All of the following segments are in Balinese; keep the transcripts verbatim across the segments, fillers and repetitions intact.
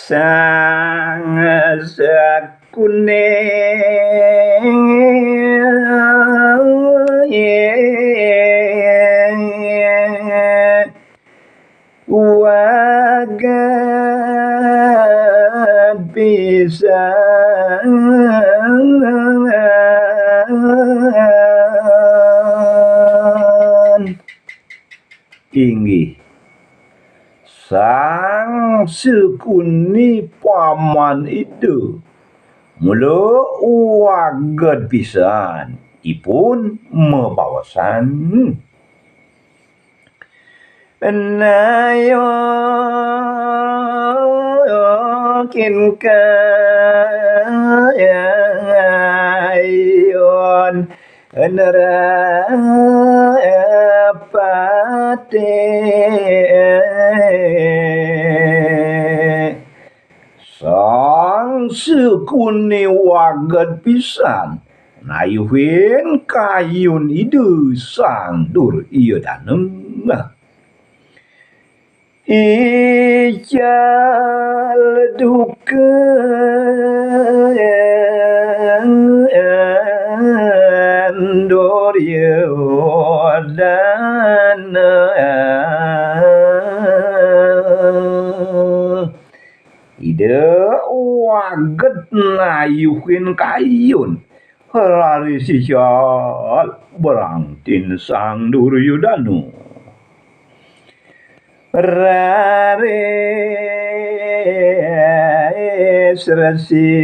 Sang Sakuni wagad pisan. Inggih, Sang Sakuni paman Ida, mula wagad pisan ipun mabaosan. Nayokin kayun nerapati. Sang Sakuni wagad pisan nayuhin kayun Ida Sang Duryodana. Ical duka Duryodana. Ida wagad nayuhin kayun, raris ical brangtin Sang Duryodana. Raris Resi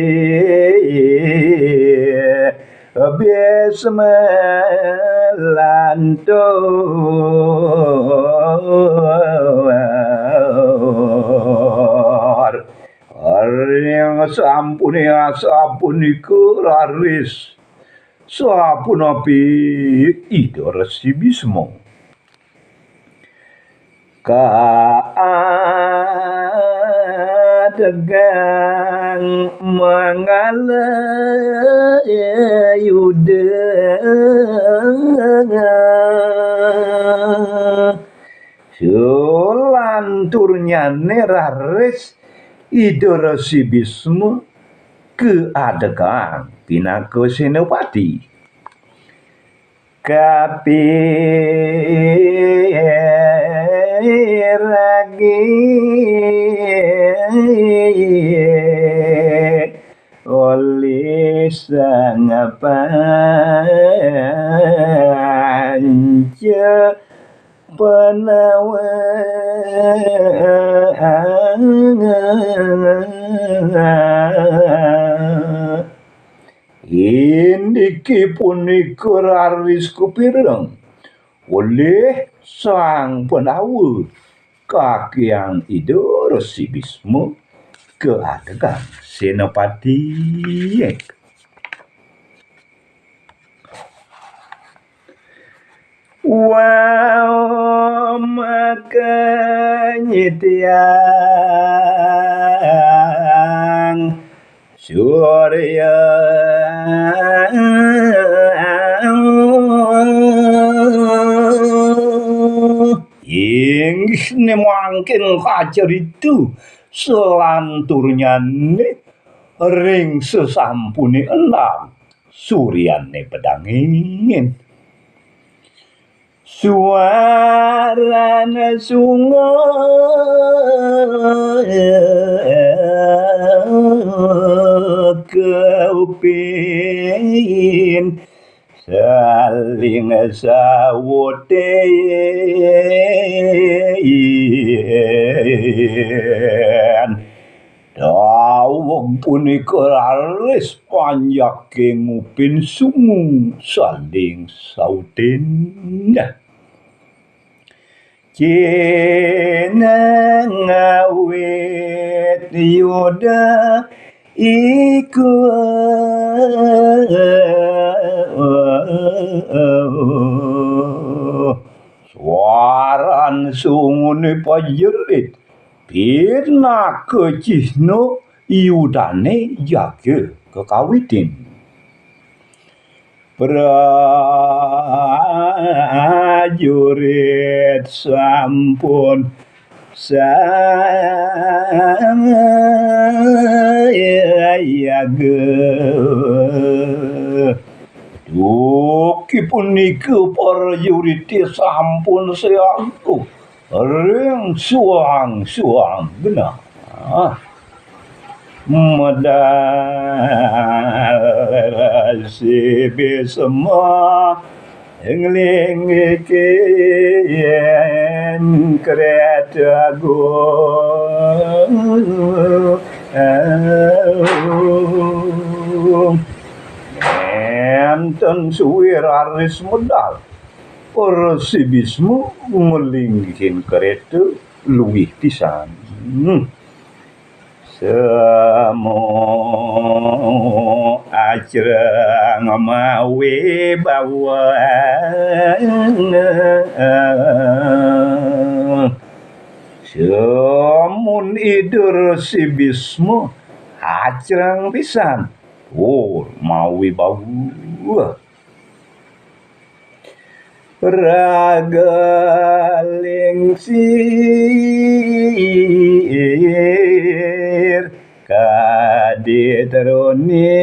Bisma lantur. Ring sampune asapunika raris sapunapi Ida Resi Bisma kaadegang manggala yuda. Salanturnyane raris Ida Resi Bisma kaadegang pinaka senapati. Kapiragi olih Sang Panca Pandawa. Indike punika raris kapireng olih Sang Pandawa kakiang Ida Resi Bisma kaadegang senapati. Wau makanya tiang Surya. Inggih ne mangkin kacerita salanturnyane ring sesampune endang suryane pedangin. Suarana sunga kaupin saling sautin. Daweg punika raris panjake ngupin sungu saling sautin. Jeneng awit Yuda iku suaran sungune pajerit, pinaka cihna Yudane jaga kekawitin. Prajurit sampun Sayaga. Dugi punika para yurite sampun sayaga ring suang-suang genah. Medal Resi Bisma nglinggihin Kreta Agung. Enten suwe raris medal Resi Bisma nglinggihin kreta luih pisan. Hmm. Semu acrang mawi bawa. Samun Ida Resi Bisma acrang pisan tur mawi bawa. Raga lingsir kadi truni.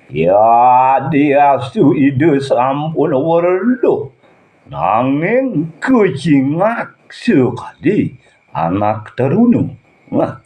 Yadiastu Ida sampun werda, nanging kacingak sakadi anak truna. Wah,